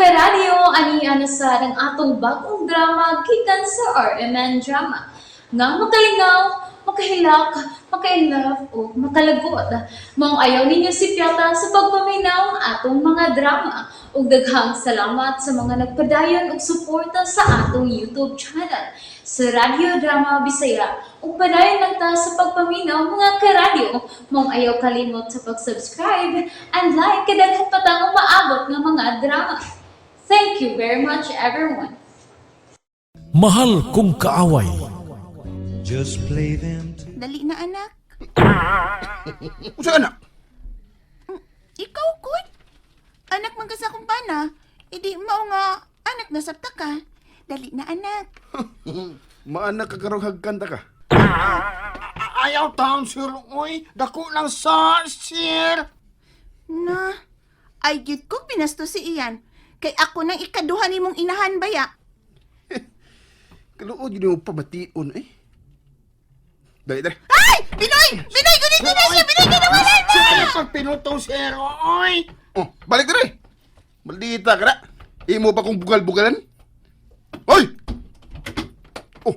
Karadyo, ani ana sa ang atong bagong drama gikan sa RMN Drama. Nga makalingaw, makahilak, maka-inlove o makalagot. Maong ayaw ninyo sipyata sa pagpaminaw ang atong mga drama. Ug daghang salamat sa mga nagpadayon og suporta sa atong YouTube channel sa Radyo Drama Bisaya. Ug padayon lang ta sa pagpaminaw, mga karadyo. Maong ayaw kalimot sa pag-subscribe and like kay daghan pa tang umaabot nga mga drama. Thank you very much, everyone. Mahal Kong Kaaway. Just play them. Dali na, anak. Unsa, anak? Ikaw, kun. Anak man ka sa akong bana. Idi mao nga anak na sabta ka. Dali na, anak. Maanak ka karong hagkanta ka. Ayaw taon, sir. Uy, dako lang sa, sir. Na, ay gyud ko binasto si Ian. Kay ako nang ikaduha nimong inahan baya. Kaluod yun yung pamation eh. Dali, dali. Ay! Binoy! Binoy! Gunit na siya! Binoy! Ginawalan na! Sir, ano pag pinutong, sir? Uy! Oh, balik dali. Maldita ka na. Imo pa kong bugal-bugalan? Hoy! Oh.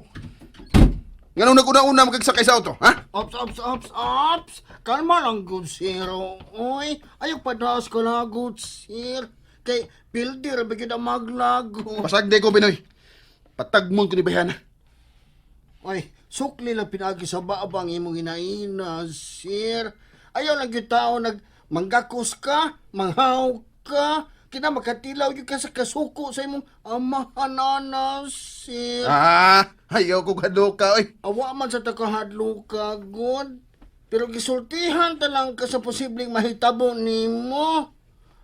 Nganong nag-una-una magagsakay sa auto, ha? Ops, ops, ops, ops. Kalma lang, good sir. Uy, ayaw padaas ko lang, good sir. Kay, builder, bigyan ang maglago. Pasag di ko, Binoy. Patagmon ko ni Bayana. Ay, sukli lang pinagi sa babang imong inaina, sir. Ayaw lang yung tao nag manggakos ka, manghaw ka, kina makatilaw yung ka sa kasuko sa imong amahanana, sir. Ah, ayaw ko kaduka, oy. Awa man sa takahadlo ka, god. Pero gisultihan ta lang ka sa posibleng mahitabo nimo.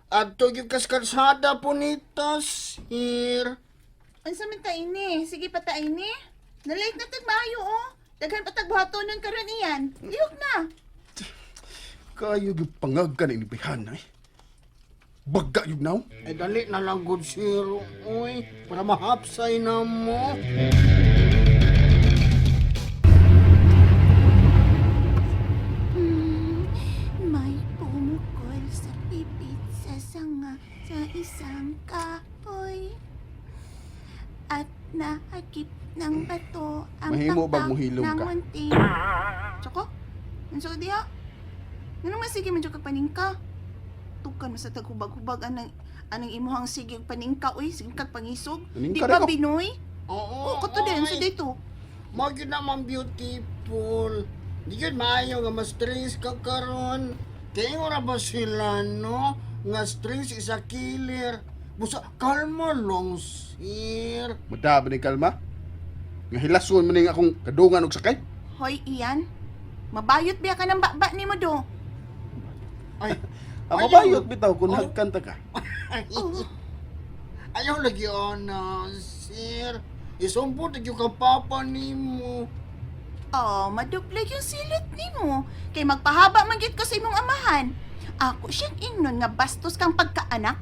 Adto yung kas kalsada po nita, sir. Unsa man ta ini? Sige pa ta ini. Nalate na tag maayo oh. Daghan pa tag buhatonon karon, Ian. Lihok na. Kayo yung pangag ka na ni Bayana, eh. Bagga yun now. Ay, dali na lang, good sir. Uy, para mahapsay na mo. May pumukol sa pipit sa sanga sa isang kahoy. At nahagip ng bato ang Mahimo bang pakpak muhilom ng ka? munting. Tsoko? Ano sa diha? Nga naman sige man kag paningka. Tukan mo sa taghubag-hubag anang imuhang sige og paningka uy, sige kag pangisog. Paningka Di ba rin ko. Binoy? Oo, Oh, kato din sa oy. dito. Mao gyud naman beautiful. Di gyud maayo nga ma-stress ka karon. Kay ora ba sila no? Nga stress is a killer. Busa kalma lang, sir. Mada ba ni kalma? Nga hilason man ning akong kadungan og sakay. Hoy Ian, mabayot biya ka ng baba nimo do. Ay, Ang mabayot bitaw kung hagkanta ka. Oh. Ayaw lagi ana, sir. Isumpot gyud ka papa nimo. Oh, maduplag yung silot nimo. Kay magpahaba man gyud ko sa imong amahan. Ako siyang ingnon nga bastos kang pagkaanak.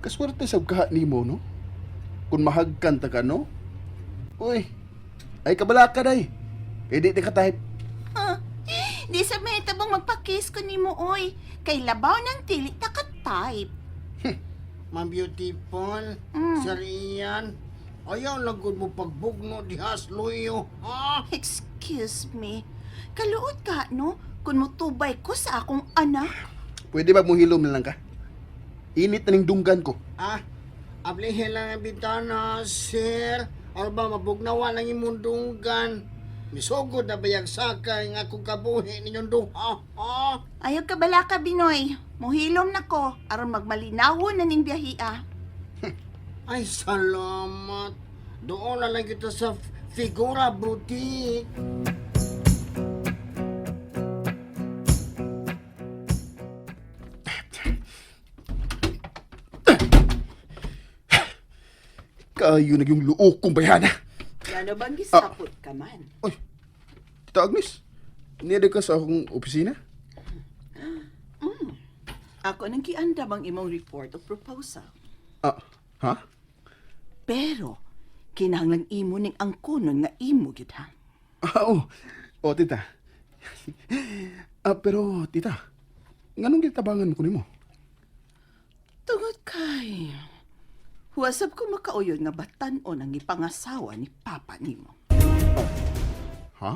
Kaswerte sa kaha nimo, no? Kung mahagkanta ka, no? Uy, ay kabala ka day. Eh, di ka type. Huh. Di sa mahitabong magpa-kiss ko nimo oy. Kay labaw ng tili ta ka type. Ma'am beautiful, Sir Ian. Ayaw lang gud mo pagbugno diha sa luyo, ha? Excuse me. Kaluot ka, no? Kung mutubay ko sa akong anak. Pwede ba muhilom na lang ka? Init na ning dunggan ko. Ah, ablihin lang ang bintana, sir. Arba, mabugnawa lang imong dunggan. Misugod na bayag sakay nga akong kabuhi ninyong duha, ha? Ayaw ka bala ka, Binoy. Muhilom na ko aron magmalinawon na ning biyahia. Ay, salamat. Doon na lang kita sa Figura Boutique. Kayo na yung luok kong bayana. Ano bang gisapot ka man? Uy, Tita Agnes, niyada ka sa akong opisina? Ako nang giandam ang imong report o proposal. Ah, ha? Pero, kinahanglang imo ning angkonon nga imo gyud ha. Ah, oh. Oh, tita. Ah, pero, tita, nganong gitabangan ko nimo? Tungod Kay, huwasab ko makauyon nga batan-on ang ipangasawa ni Papa nimo. Ha?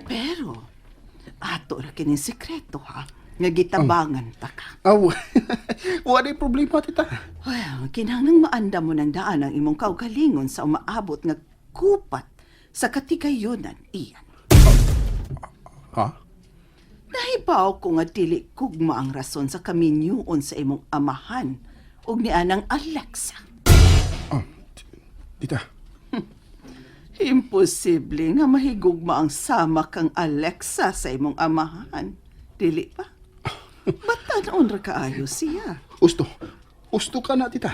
Pero, ato ra kining sekreto ha, nga gitabangan ta ka. Aw, wala problema, tita. Well, kinahanglang maanda mo ng daan ang imong kaugalingon sa umaabot nga kupat sa katigayunan iyan. Ha? Nahibaw ko nga dili kugma ang rason sa kaminyuon sa imong amahan ug ni anang Alexa. Ah, tita, Imposible nga mahigugma ang sama kang Alexa sa imong amahan. Dili ba? Batan-on ra kaayo siya. usto. Usto ka na, tita.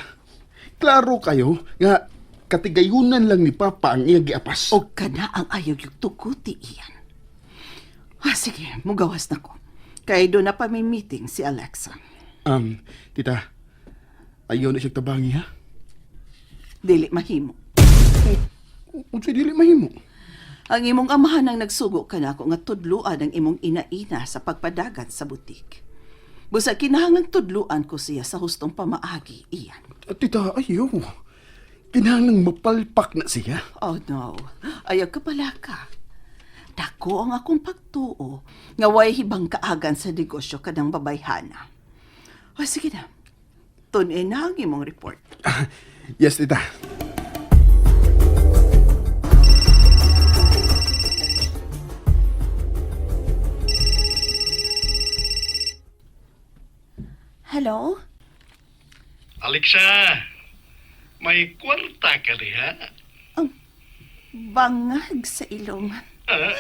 Klaro kayo nga katigayunan lang ni Papa ang iyang giapas. O kana ang ayaw yung tuguti iyan. Ah, sige, mugawas na ko. Kay doon na pa may meeting si Alexa. Tita, ayaw na siya tabangi, ha? Dili mahimo. Unsa dili mahimo? Ang imong amahan ang nagsugo kanako nga tudluan ang imong inaina sa pagpadagan sa butik. Busa kinahanglang tudluan ko siya sa hustong pamaagi iyan. Tita, ayaw. Kinahanglang mapalpak na siya. Oh no, ayaw ka pala ka. Dako ang akong pagtuo nga way hibang kaagan sa negosyo kanang babayhana. O sige na, tunin na ang imong report. Yes, tita. Hello? Alexa, may kwarta ka diha. Bangag sa ilong. Ah,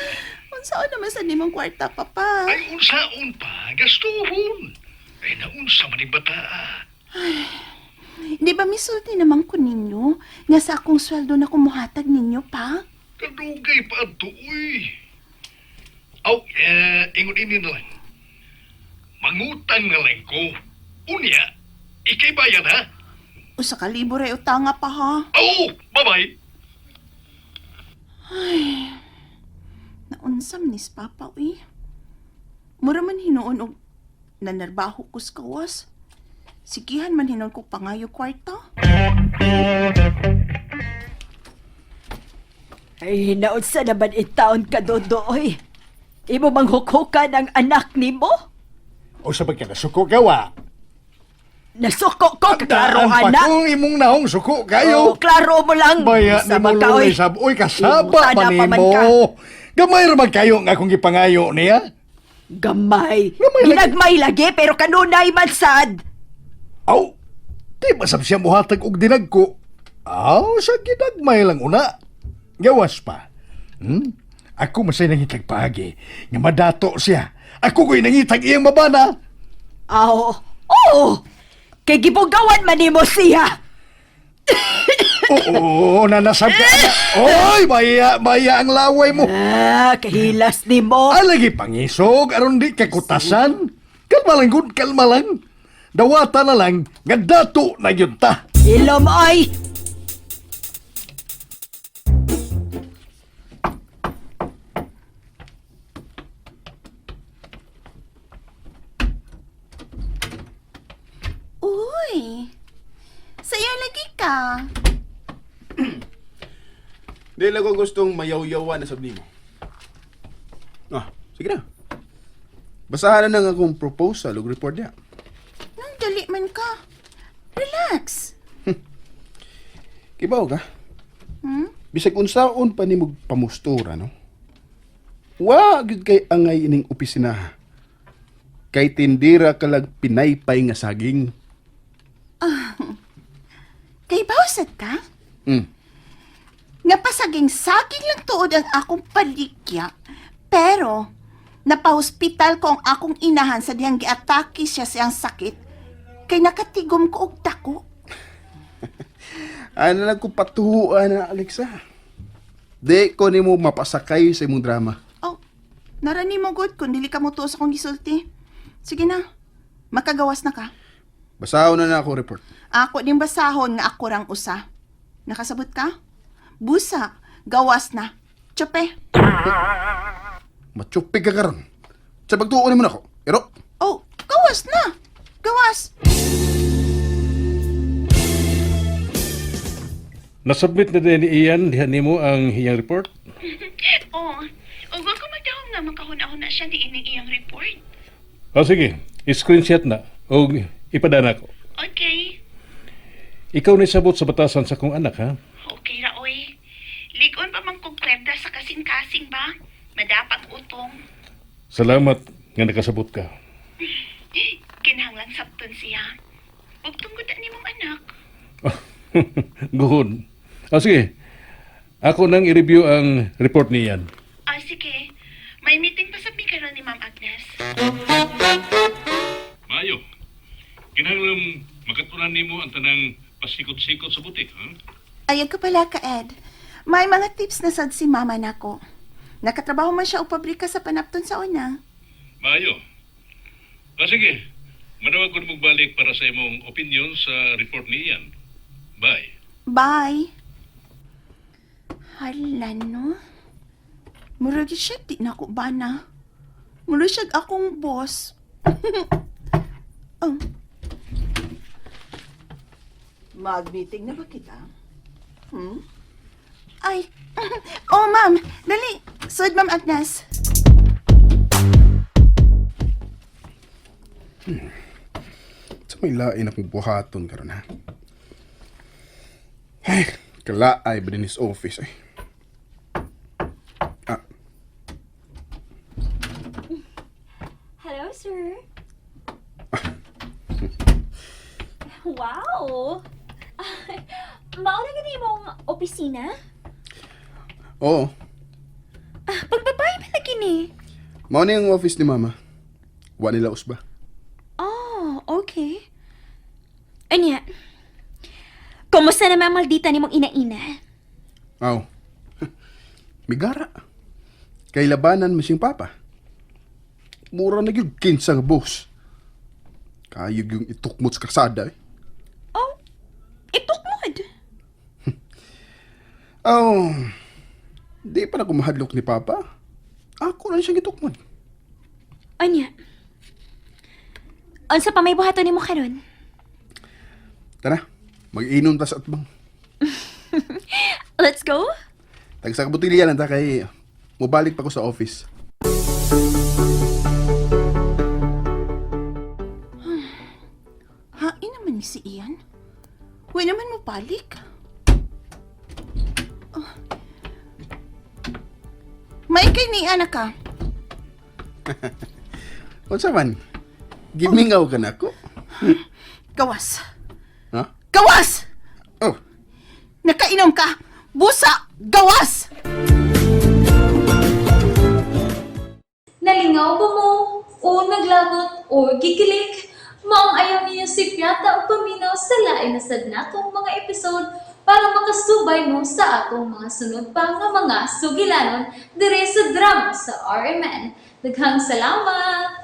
Unsaon naman sa nimong kwarta, papa? ay unsaon pa, gastuhon. Ay naunsa man ning bataa. Di ba misulti naman ko ninyo nga sa akong sweldo na kumuhatag ninyo pa? Kadugay pa adto uy. Aw, eh, ingon ini na lang. Mangutang na lang ko. Unya, ikay bayad ha? Usa ka libo ray utanga pa ha. Aw, bye-bye. Naunsam nis papa uy. Mura man hinuon og nanarbaho ko sa kawas. Sigihan man hinuon ko pangayo kwarta. Ay, naunsa naman itaon ka, Dodoy. Imo bang hukhukan ang anak nimo? O sa pagka nasuko ka wa. Nasuko ko, kaklaro Daan pa anak. kung imong naong suko kayo. Oh, klaro mo lang. Baya Sa ni mo magkaoy. luloy sab. Uy, kasaba Imutana pa pa man nimo. ka. Gamay ra man kayo nga akong gipangayo niya. Gamay. Gamay lagi. Ginagmay lagi, pero kanunay man sad. Aw, di ba sab siya muhatag og dinagko? Aw, sa ginagmay lang una. Gawas pa. Ako masay nangitag paagi. Nga madato siya. Ako ko'y nangitag iyang mabana. Aw, oo. Kay gibugawan man nimo siya. Oo, nanasab ka na. Oy, baya, baya ang laway mo. Ah, kahilas nimo. Alagi pangisog aron di ka kutasan. Kalma lang gud, kalma lang. Dawata na lang nga dato na gyud ta. Ilom ay. Uy! Sa'yo lagi ka. Di lang ko gustong mayawyawan na sab nimo. Ah, sige na. Basahan na lang akong proposal ug report niya. Nang dali man ka. Relax. Kibaw ka? Bisag unsaon pa nimo pamustura, no? Wa gyud kay angay ining opisina. Kay tindira kalag pinaypay nga saging. Kay bawsat ka? Nga pasaging saging lang tuod ang akong palikya. Pero, napahospital ko ang akong inahan sa dihang giatake siya siyang sakit kay nakatigom ko og dako. Ano lang ko patuhuan na, Alexa. Di ko nimo mapasakay sa imong drama. Oh, narani mo good kung dili ka mo tuo sa akong gisulti. Sige na, makagawas na ka. Basahon na na ako report. Ako din basahon nga ako rang usa. Nakasabot ka? Busa, gawas na. Tsupe. Matsupig ka karon. Sa pagtuon nimo nako. Ero, Oh, Gawas na. Gawas. Nasubmit na din ni Ian diha nimo ang iyang report. Oh, ug wa ko magdahom nga makahuna-huna siya ni ining iyang report. O sige, i-screenshot na og ipadana ko. Okay. Ikaw na sabot sa batasan sa kong anak ha. Okay ra oy. Ligon pa man kog kwerda sa kasing-kasing ba? Madapang utong. Salamat nga nakasabot ka. Kinahanglan sabton siya. Ug tungod ani mong anak. Guhon. O sige, ako nang i-review ang report ni Ian. Ah, sige. May meeting pa sa mi karon ni Ma'am Agnes. Mayo, kinahanglan makatunan nimo ang tanang pasikot-sikot sa butik, ha? Ayaw ka pala ka, Ed. May mga tips na sad si mama nako. Nakatrabaho man siya o pabrika sa panapton sa una. Mayo. O sige, manawag ko na balik para sa imong opinion sa report ni Ian. Bye. Bye. Hala, no? Murag siya, di na ko bana. Murag siya akong boss. Oh, Mag-meeting na ba kita? Hmm? Ay, oh ma'am, dali. Sud, Ma'am Agnes. Sa may lain akong buhaton karon ha. Ay, kalaay ba din his office ay. Ah, Hello, sir. Wow! Mauna gani imong opisina? Oo. Ah, pagbabae ba na kini? Mao na yung office ni mama. Wa nila usba. Oh, okay. Anya, kumusta naman ang maldita nimong ina-ina? Aw. Migara. Kay labanan mo siyang papa. Mura na gyud kinsa nga boss. Kayog yung itukmot sa kasada eh. Oh, itukmod. Oh, di pa na kumahadlok ni Papa. Ako na siyang itukmod. Anya, unsa pa may buhaton nimo karon? Tara, mag-inom ta sa atbang. Let's go. Tag sa kabutilya lang ta kay mobalik pa ko sa office. Hain naman ni si Ian. Huwag naman mo balik. Oh. May kay ni anak ka. Unsa man? Gimingaw ka na ako. Gawas. Ha? Gawas! Oh, Nakainom ka! Busa! Gawas! Nalingaw ba mo? O naglagot o gikilig? Maong ayaw niyo si Piata o paminaw sa lain na sad natong mga episode para makasubay mo sa atong mga sunod pa nga mga sugilanon dire sa drama sa RMN. Daghang salamat!